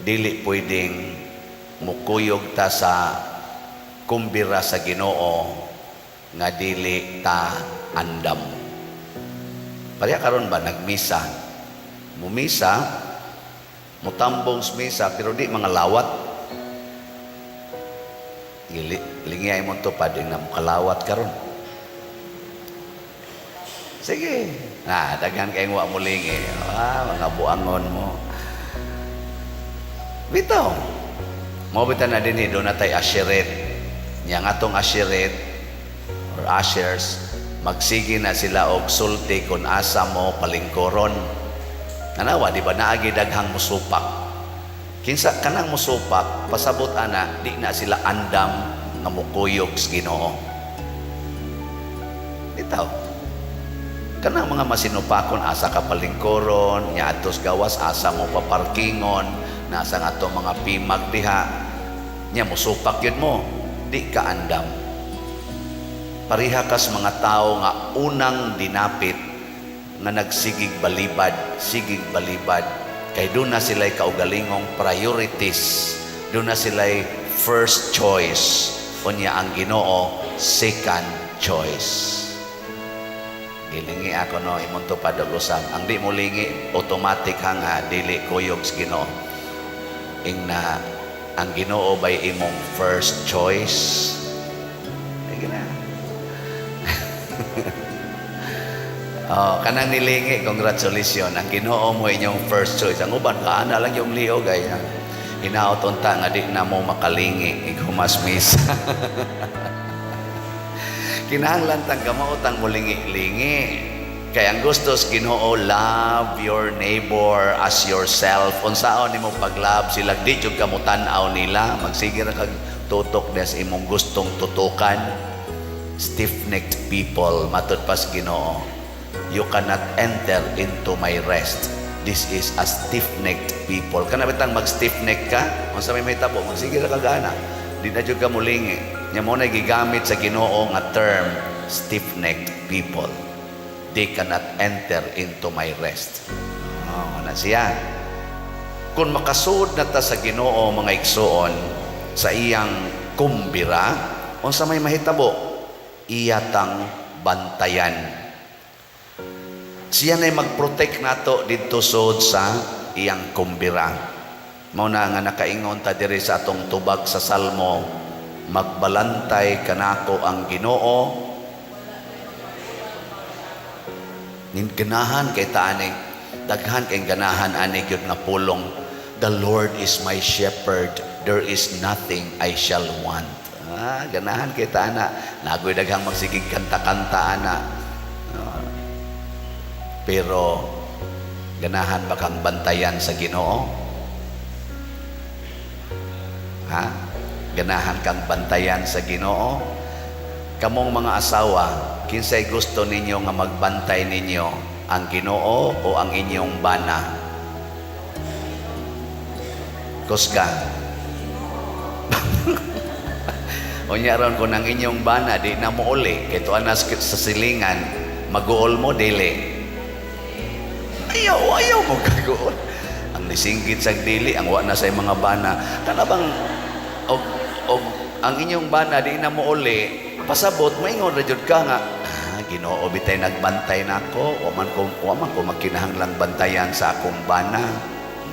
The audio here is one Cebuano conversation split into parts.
Dili pwedeng mukuyog ta sa kumbira sa Ginoo nga dili ta andam. Pareha karon ba, nagmisa. Mumisa, mutambong sa misa, pero di mga lawat. Gili, lingi ay mo tupad, na mukalawat karon. Sige. Na, daghan kayong wa mo lingi. Ah, mga buangon mo. Bitaw. Mao bitaw na dinhi, duna tay usherette. Nya nga atong usherette or ushers, magsige na sila og sulti kung asa mo palingkoron. Nanawa, di ba, naagi daghang musupak. Kinsa kanang musupak, pasabot ana, di na sila andam nga mukuyog sa Ginoo. Bitaw. Kanang mga masinupakon, asa ka palingkoron, nya atos gawas, asa mo paparkingon, nasa nga ato mga pimag diha, nya musupak yun mo, di ka andam. Pareha kas mga tao nga unang dinapit nga nagsigig balibad, sigig balibad, kay duna sila'y kaugalingong priorities, duna sila'y first choice, unya ang Ginoo second choice. Gilingi ako, no, imong tupad og usab. Ang di mo lingi, automatic ha nga dili kuyog sa Ginoo. Ingna, ang Ginoo bay imong first choice? Sige na. Oh, kanang nilingi, congratulations. Ang Ginoo mo inyong first choice. Ang uban kaana lang yung liog ay hinaot unta nga di na mo makalingi igumas misa. Kinahanglan tang kamaotang mulingi-lingi. Kay ang gusto sa Ginoo, love your neighbor as yourself. Unsaon nimo pag-love sila, di jud ka motan-aw nila, magsige ra kag tutok des imong gustong tutukan. Stiff-necked people, matud pa sa Ginoo. You cannot enter into my rest. This is a stiff-necked people. Kana bitang mag stiff-neck ka, unsa may mahitabo, magsige ra kag ana. Di na jud ka mulingi. Nya mo na gigamit sa Ginoo nga term, stiff-necked people. They cannot enter into my rest. Oh, na siya. Kung makasuod na ta sa Ginoo, mga igsuon, sa iyang kumbira, unsa may mahitabo? Iya tang bantayan. Siya na'y mag-protect nato didto sud sa iyang kumbira. Mao na nga nakaingon ta diri sa atong tubag sa Salmo, magbalantay kanako ang Ginoo. Nin ganahan kay ta ani, daghan kay ganahan ani gyud nga pulong. The Lord is my shepherd, there is nothing I shall want. Ah, ganahan kay ta ana. Nagoy daghang magsigig kanta-kanta ana. Ah, pero ganahan ba kang bantayan sa Ginoo? Ha? Ganahan kang bantayan sa Ginoo? Kamong mga asawa, kinsay gusto ninyo nga magbantay ninyo? Ang Ginoo o ang inyong bana? Kusga. Unya ron kung ang inyong bana di na mo uli, kay tuan na sa silingan, maguol mo dili? Ayaw, ayaw mo kaguol. Ang nisinggit sa dili, ang wa na sa mga bana. Kana bang og, og ang inyong bana di na mo uli, pasabot maingon ra jud ka nga, ah, Ginoo bitay nagbantay nako, wa man ko magkinahanglang bantayan sa akong bana.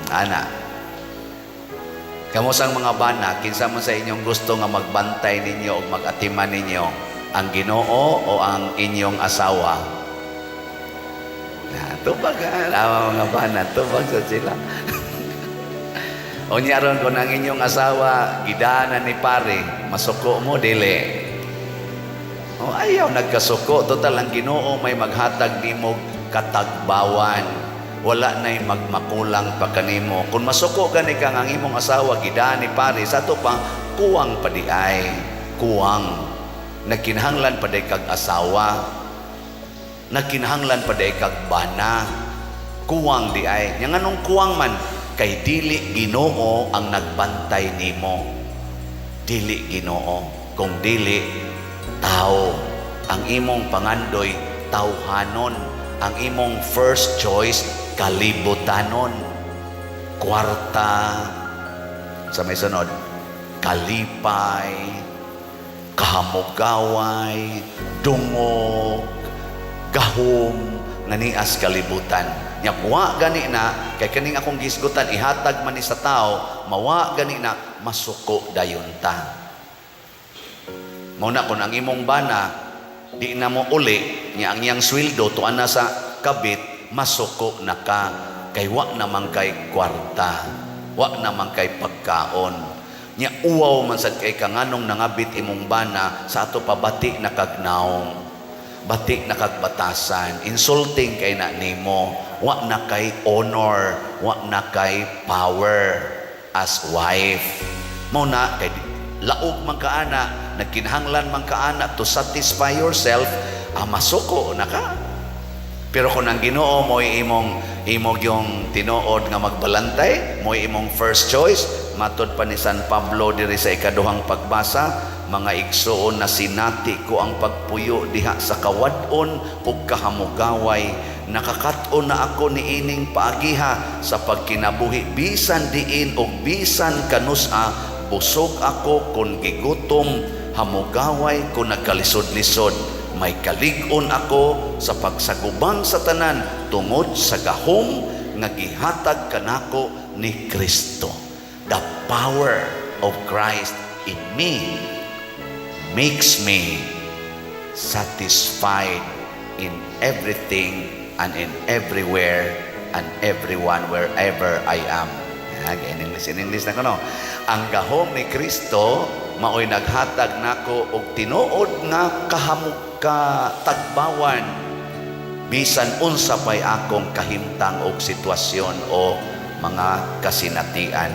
Ana. Kamo sang mga bana, kinsa man sa inyong gusto nga magbantay ninyo o mag-atiman ninyo, ang Ginoo o ang inyong asawa? Na, tubag ha, mga bana, tubag sa sila. Unya ron kung ang inyong asawa gidaanan ni pare, masuko mo dili? O ayaw nagkasuko, total ang Ginoo may maghatag nimo katagbawan. Wala na'y magmakulang pa kanimo. Kung masuko gani kang ang imong asawa gidaan ni pare, sa ato pa kuwang pa di ay, kuwang. Nagkinahanglan pa di kag asawa. Nagkinahanglan pa di kag bana. Kuwang di ay. Nya nganong kuwang man? Kay dili Ginoo ang nagbantay nimo. Dili Ginoo. Kung dili tao. Ang imong pangandoy tawhanon. Ang imong first choice kalibutanon. Kwarta, Sa may sunod, kalipay, kahamugaway, dungog, gahom nga nias kalibutan. Nya wa gani na kay kaning akong gisgutan ihatag man ni sa tao, mawa gani na, masuko dayon ta. Mao na kung ang imong bana di na mo uli nya ang iyang sweldo tuan na sa kabit, masuko na ka kay wa naman kay kwarta, wa naman kay pagkaon. Nya uwaw man sad kay ka nganong nangabit imong bana sa ato pa, bati na kag naong, bati na kag batasan, insulting kay na nimo, wa na kay honor, wa na kay power as wife. Mao na kay laog man ka ana, nagkinahanglan man ka ana to satisfy yourself, ah, masuko na ka. Pero kung ang Ginoo mo'y imong imong yung tinuod nga magbalantay, mo'y imong first choice, matod pa ni San Pablo diri sa ikaduhang pagbasa, "Mga igsuon, na sinati ko ang pagpuyo diha sa kawad-on ug kahamugaway. Nakakat-on na ako niining paagiha sa pagkinabuhi bisan diin ug bisan kanusa, busog ako kon gigutom, hamugaway kon nagkalisod-lisod. May kalig-on ako sa pagsagubang sa tanan tungod sa gahom nga gihatag kanako ni Kristo." The power of Christ in me makes me satisfied in everything and in everywhere and everyone wherever I am. Yeah, in English na ko, no? Ang gahom ni Kristo maoy naghatag nako og tinuod nga kahamug katagbawan bisan unsa pay akong kahimtang og sitwasyon o mga kasinatian.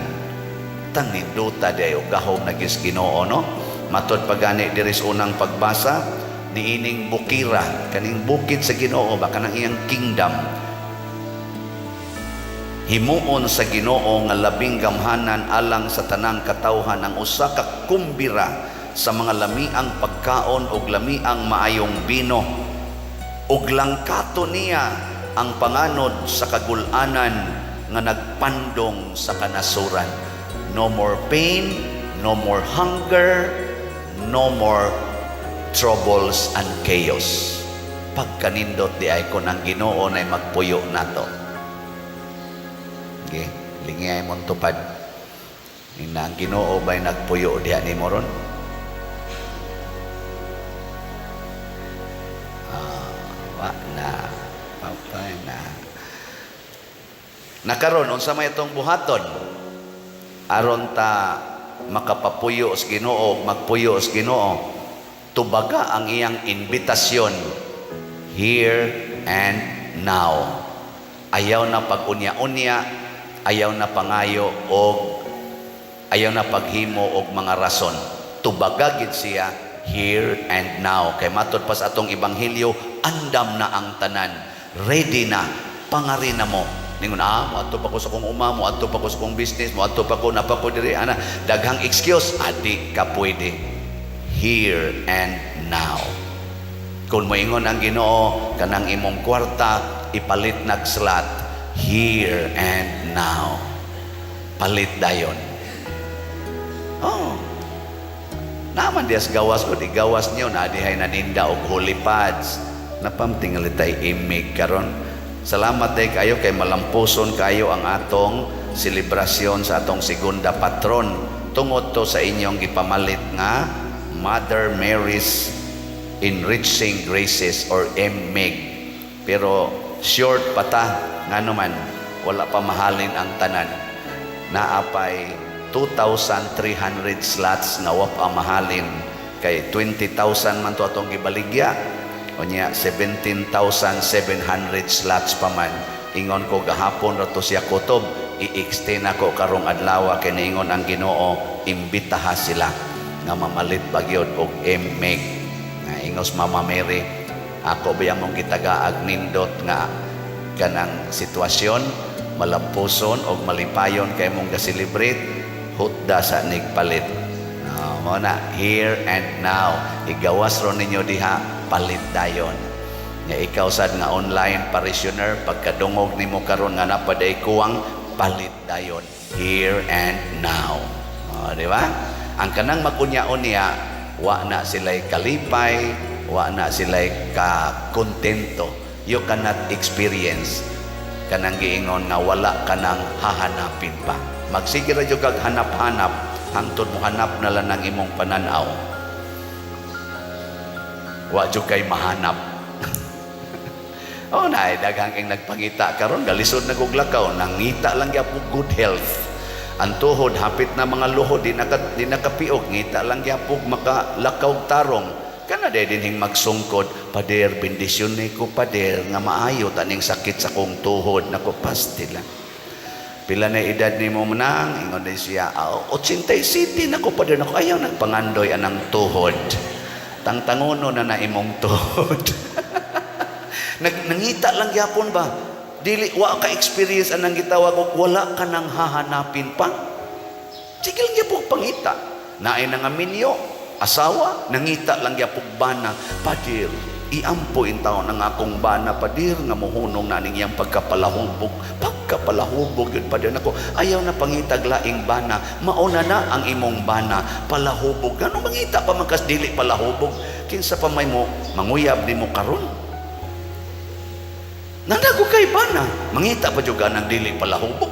Tang ninduta diay og gahom na gis Ginoo, no? Matod pa gani diri sa unang pagbasa, niining bukira, kaning bukid sa Ginoo ba, kanang iyang kingdom, himuon sa Ginoo nga labing gamhanan alang sa tanang katawhan ang usa ka kumbira sa mga lamiang pagkaon ug lamiang maayong bino, ug langkato niya ang panganod sa kagul-anan nga nagpandong sa kanasuran. No more pain, no more hunger, no more troubles and chaos. Pagkanindot di ay kung ang Ginoo nay magpuyo nato. Okay, lingay mong tupad. Ina ang Ginoo ba'y nagpuyo diha nimo ron? Ah, wa na. Patay na. Nakaron unsa may itong buhaton aron ta makapapuyo sa Ginoo, magpuyo sa Ginoo? Tubaga ang iyang imbitasyon here and now. Ayaw na pag-unya-unya, ayaw na pangayo og ayaw na paghimo og mga rason. Tubaga gid siya here and now. Kay matod pa sa atong ebanghelyo, andam na ang tanan. Ready na, pangari na mo. Ningon, "Ah, moadto pa ko sa kong uma, moadto pa ko sa kong business, moadto pa ko, napa ko diri, ana." Daghang excuse, adi ka pwede. Here and now. Kung moingon ang Ginoo, kanang imong kwarta, ipalit nag slot, here and now. Palit dayon. Oh. Naman dias gawas ko, di gawas niyo, na dihay naninda og holy pads. Napamtingali tay imig karon. Salamat day kayo kay malampuson kayo ang atong selebrasyon sa atong segunda patron tungod to sa inyong gipamalit nga Mother Mary's Enriching Graces or MMEG. Pero short pa ta, ngano man wala pa mahalin ang tanan. Naapay 2,300 slots nga wa pa mahalin kay 20,000 man to atong gibaligya. Unya 17,700 slots pa man. Ingon ko gahapon ra to siya kutob, i-extend ako karong adlaw kay niingon ang Ginoo, imbitaha sila nga mamalit bagyod og MMEG. Nga ingos Mama Mary, ako ba mong gitagaag nindot nga kanang sitwasyon, malampuson og malipayon kay mong ga-celebrate, hutda sa nigpalit. No, mo na here and now. Igawas ro ninyo diha, palit dayon. Nga ikaw sad nga online parishioner, pagkadungog nimo karon nga napaday kuwang, palit dayon here and now. Oh, di ba? Ang kanang magunyaon niya, wa na sila'y kalipay, wa na sila'y ka-kontento. You cannot experience kanang giingon nga wala ka nang hahanapin pa. Magsige ra jud kag hanap-hanap hangtod mo hanap na lang ang imong pananaw. Wa jud kay mahanap. Oh, na daghang kay nagpangita karon, galisod na kog lakaw, nangita lang gyapon good health. Ang tuhod hapit na mga luhod, di nakapiog, ngita lang gyapon makalakaw tarong. Kana day dinhing magsungkod, "Pader, bendisyon ni ko, pader, nga maayo taning sakit sa kong tuhod." Nako, pastil lang. "Pila na edad nimo, manang?" Ingon din siya, "Oh, 87 na ko, pader." "Nako, ayaw nagpangandoy anang tuhod. Tangtangono na na imong tuhod." Nangita lang gyapon ba? Dili wa ka experience anang gitawag og wala ka nang hahanapin pa. Sige lang gyapon pangita. Naay nga minyo, asawa, nangita lang gyapon bana. "Pader, iampo in taon ang akong bana, pader, nga mohunong na ning iyang pagkapalahubog. Pagkapalahubog yun, pader." "Nako, ayaw na pangitag laing bana. Mauna na ang imong bana. Palahubog. Ngano mangita pa man kas dili palahubog? Kinsa pa may mo manguyab nimo karon? Nanago kay bana, mangita pa jud ka ng dili palahubog."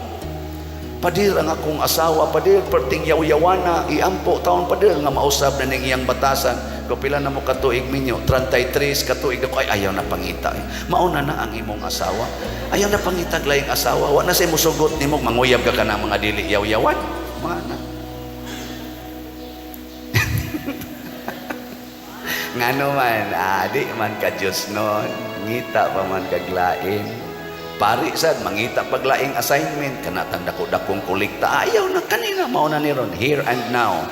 "Pader, ang akong asawa, pader, perting yaw-yawana. Iampo taon, pader, nga mausab na ning iyang batasan." "Ko pila na mo katuig minyo?" "33 katuig." "Ko ay ayaw na pangita. Mauna na ang imong asawa. Ayaw na pangitag laing asawa. Wa na say musugot nimo, manguyab ka kanang mga dili yaw-yawan." Mga na. Ngano man, di man ka Diyos nun. Ngita pa man kaglain. Pari sad, mangita paglaing assignment. Kanatang dako-dakong kolekta. Ayaw na kanina, mao na ni ron. Here and now.